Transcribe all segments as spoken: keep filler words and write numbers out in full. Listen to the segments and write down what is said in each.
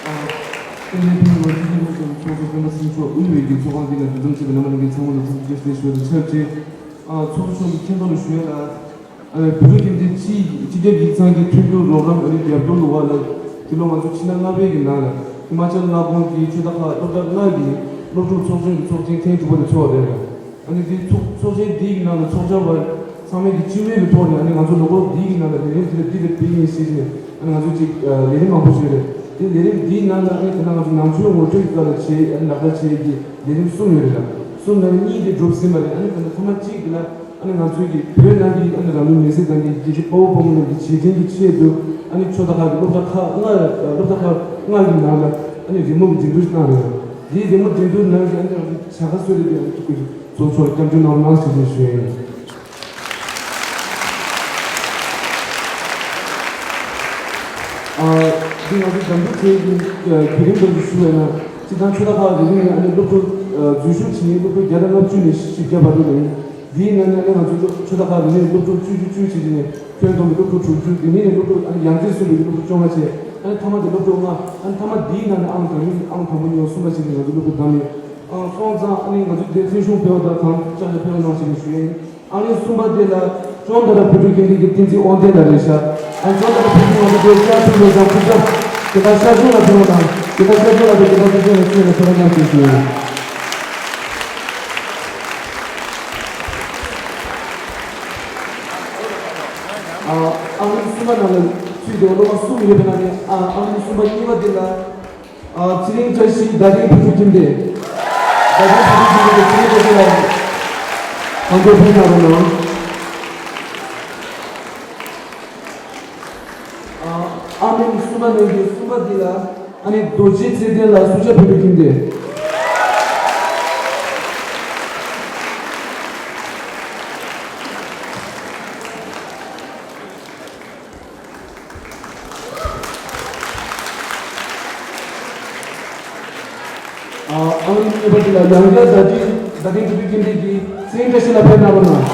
ཨ། ཏན་ཏན་ཕུལ་བ་སྤྱི་འཐུས་ཚོགས་གཙོ་སྤེན་པ་ཚེ་རིང་མཆོག་དབུས་པའི་གི་ཚོགས་ཁང་འདི་ལ་འདུ་འཛོམས་བྱས་པའི་བླ་མ་ལྷན་རྒྱས་ཚང་མ་ལ་ཐུགས་རྗེ་ཆེ་ཞུ་བ་དང་ཆབས་ཅིག་ཨ། ཚོགས་གཙོ་མཆོག་གི་མཁྱེན་རྟོགས་ལ་ཞུ་ཡ་ལ། ཨ། བོད་ཕྲུག་སྐྱིད་འདི་སྤྱི་སྤྱི་ཁྱབ་ཡིག་ཚང་གི་མཐུན་འགྱུར་རོགས་རམ་ཨ་རི་རྒྱབ་སྐྱོར་ལུགས་ལ། འདི་ལོ་ང་ཚོ་ཕྱི་ཟླ་ལྔ་པའི་གི་ནང་ལ་ཧི་མ་ཅལ་མངའ་ཁོངས་ཀྱི་ཆོས་བདག་ཁག་སློབ་གྲྭ་ལྔ་གི་སློབ་ཕྲུག་ཚོགས་ཆེན་གྱི་ཚོགས་ཆེན་ཐེངས་དྲུག་པ་དེ་ཚོགས་རེད་ལ། ཨ་ནི་འདི་ཚོགས་ཚོགས་ཆེན་འདིའི་ནང་ལ་ཚོགས་བཅར་བ་ཚང་མས་ཀྱི་སྤྱི་བོའི་གི་ཐོག་ནས་ཨ་ནི་ང་ཚོ་ལོ་འཁོར་འདིའི་གི་ནང་ལ་ལས་རིམ་འདི་ལ་འདི་ལ་སྤེལ་ཡིན་ཞེས་ནས་ཨ་ནི་ང་ཚོ་ཅིག་ལས་རིམ་མང་པོ་ཞིག་རེད། དེ་ལས་རིམ་འདིའི་ནང་ལ་ཨ་ནི་དེ་ན་ང་ཚོ་ནང་ཆོས་ངོ་སྤྲོད་ཀྱི་སྐབས་ལ་བྱེད་ཨ་ནི་ལག་བསྟར་བྱེད་ཀྱི་ལས་རིམ་གསུམ་ཡོད་རེད་ལ། གསུམ་ནང་གཉིས་དེ་གྲུབ་ཟིན་པ་རེད། ཨ་ནི་ད་ལྟ་ཐ་མ་གཅིག་དེ་ལ་ཨ་ནི་ང་ཚོའི་གི་བོད་ནང་གི་ཨ་ནི་རང་ལུས་མེར་སྲེག་བཏང་མཁན་རྒྱལ་གཅེས་དཔའ་བོ་དཔའ་མོ་རྣམས་ཀྱི་རྗེས་དྲན་གྱི་ཆེད་དུ་ཨ་ནི་ཆོས་བདག་ཁག་གི་སློབ་གྲྭ་ཁག་ལྔ་སློབ་གྲྭ་ཁག་ལྔ་གི་ནང་ལ་ཨ་ནི་རི་མོ་གི་འགྲན་བསྡུར་བཏང་རེད། འདིའི་རི་མོ་འགྲན་བསྡུར་ནང་གི་ཨ་ནི་བྱ་དགའ་སུ་རེད་དེ་ཨ་ནི་ཐུགས་ཀྱི་གཙོ་ཆོག་སྐྱབས་འཇུག་གནང་རོགས་གནང་ཞེས་ཞུ་ཡ་ཡིན། ཨ། འདི་ང་ཚོ་འགྲན་བསྡུར་བྱེད་ཀྱི་བརྒྱུད་རིམ་ཙམ་ཞུ་བས་ན། སྤྱིར་བཏང་ཆོས་བདག་ཁག་རེ་རེ་ནས་ཨ་ནི་སློབ་ཕྲུག་འཛུལ་ཞུགས་བྱེད་མཁན་སློབ་ཕྲུག་བརྒྱ་དང་ལྔ་བཅུ་ནས་བཞི་བཅུ་བརྒྱ་བར་དུ་ཡིན། འདིའི་ནང་ནས་ཨ་ནི་ང་ཚོ་ཆོས་བདག་ཁག་རེ་རེ་ནས་སློབ་ཕྲུག་བཅུ་བཅུ་བཅུ་བྱས་ནས་ཁྱོན་བསྡོམས་ཀྱི་སློབ་ཕྲུག་དྲུག་ཅུ། དེ་ནས་སློབ་ཕྲུག་ཨ་ནི་ཡང་རྩེར་སོན་པའི་སློབ་ཕྲུག་བཅོ་ལྔ་བྱས། ཨ་ནི་མཐའ་མ་དེ་སློབ་ཕྲུག་ལྔ། ཨ་ནི་མཐའ་མ་འདིའི་ནང་ནས་ཨང་དང་པོ་ཨང་དང་པོ་གཉིས་པ་གསུམ་པ་བྱས་ནས་ང་ཚོ་སློབ་ཕྲུག་བདམས་ཡོད། ཨང་སོང་ཙང་ཨ་ནི་ང་ཚོ་དེ་ཐོན་ཤོག་ཕུལ་བ་དང་གང་ཅག་ལ་ཕེབས་གནང་ཞེས་ཞུ་ཡ་ཡིན། ཨང་གཉིས་གསུམ་པ་དེ་ལ་ཅོན་ཏ་ར་བོད་ཕྲུག་སྐད་འདི་གི་བསྟན་འཛིན་དབང་ལྡན་ལགས་རེད་ཤག་ཨང་ཅོན་ཏ་ར་བོད་ཕྲུག་ང་ཚོ་དེ་ཤར་ཕྱོགས་ལ་བཟང་ཁུ་ཅག་དེ་དག་ཤར་ཕྱོགས་ལ་ཕེབས་རོགས་གནང་། དེ་དག་ཤར་ཕྱོགས་ལ་ཕེབས། དེ་དག་ཤར་ཕྱོགས་ལ་ཕེབས་ནས་ཕེབས་རོགས་གནང་ཞེས་ཞུ་ཡ་ཡིན། ཨ། ཨང་གསུམ་པ་ནང་ལ་ཚུད་དེ་སློབ་མ་གསུམ་ཡོད་པའི་ནང་ནས། ཨ། ཨང་གསུམ་པ་གཉིས་པ་དེ་ལ། ཨ། ཚེ་རིང་བཀྲ་ཤིས་རྡ་སྟེང་བོད་ཕྲུག་ཁྱིམ་སྡེ། རྡ་སྟེང་བོད་ཕྲུག་ཁྱིམ་སྡེ་དེ་ཚེ་རིང་བཀྲ་ཤིས་ལགས་གང་མགྱོགས་ཕེབས་གནང་རོགས་གནང་། ཨ། ཨང་གསུམ་པ་ནང་གི་གསུམ་པ་འདི་ལ་ཨ་ནི་རྡོ་རྗེ་ཚེ་བརྟན་ལགས་སུ་ཇཱ་བོད་ཕྲུག་ཁྱིམ་སྡེ། ཨ། ཨང་གཉིས་པ་དེ་ལ་ཡང་བསྐྱར་རྡ་སྟེང་རྡ་སྟེང་བོད་ཕྲུག་ཁྱིམ་སྡེ་གི་ཚེ་རིང་བཀྲ་ཤིས་ལགས་ཕེབས་གནང་རོགས་གནང་།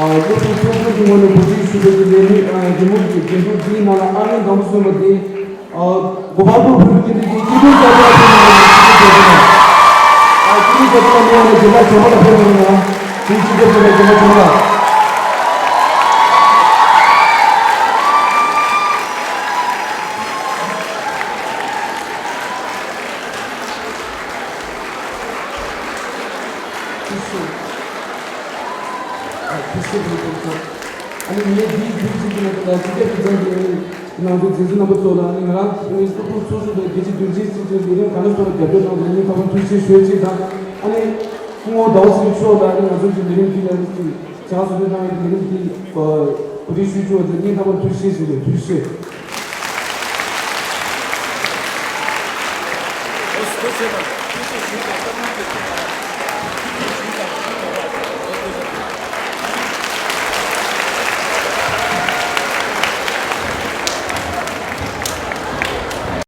ཨ། སློབ་ཕྲུག་ཚོགས་ཆུང་གི་ངོས་ནས་གོ་སྒྲིག་ཞུས་པའི་གི་ལས་རིམ། ཨ། རི་མོ་གི་འགྲན་བསྡུར་འདིའི་ནང་ལ་ཨང་གནམ་དང་པོ་སོན་པ་དེ། ཨ། གོ་པལ་པུར་བོད་ཕྲུག་ཁྱིམ་སྡེ་གི་སྐྱིད་སྡུག་ས་ཆ་ཕེབས་གནང་། ཨ། སྐྱིད་སྡུག་ས་ཆ་ལ་མི་ཡོང་ན་རྒན་ལགས་བྱམས་པ་ལགས་ཕེབས་གནང་། དེའི་སྤྱི་ཁྱབ་ཕེབས་པའི་རྒན་ལགས་བྱམས་པ་ལགས། ཐུགས་རྗེ་ཆེ། ཨ། ཐུགས་རྗེ་ཆེ་ལགས། ཨ་ནི་ངས་འདིའི་དུས་ཚོད་འདི་ལ་སྤྱི་ཁྱབ་ཀྱི་མཚན་གྱིས་ནང་ཁུལ་འཛིན་གྲྭ་རྣམ་པ་ཚོ་ལ། ཨ་ནི་ང་རང་ཨ་ནི་སློབ་ཕྲུག་ཚོགས་ཆུང་དང་རྒྱལ་སྤྱིའི་རྡོ་རྗེ་སྲིད་ཇུས་ལས་རིམ་གང་ལ་སོགས་པ་རྒྱབ་སྐྱོར་གནང་བར་སྙིང་ཐག་པ་ནས་ཐུགས་རྗེ་ཆེ་ཞུ་ཡ་གཅིག་དང་། ཨ་ནི་སྐུ་ངོ་ཟླ་བ་ཚེ་རིང་མཆོག་ལ་ཨ་ནི་ང་ཚོའི་གི་ལས་རིམ་འདི་ལ་ཨ་ནི་ཅིག་བྱང་སོ་སོའི་གནང་བའི་ལས་རིམ་འདི་གོ་སྒྲིག་ཞུས་བྱུང་བ་དེ་སྙིང་ཐག་པ་ནས་ཐུགས་རྗེ་ཆེ་ཞུ་ཡ་ཡིན། ཐུགས་རྗེ་ཆེ།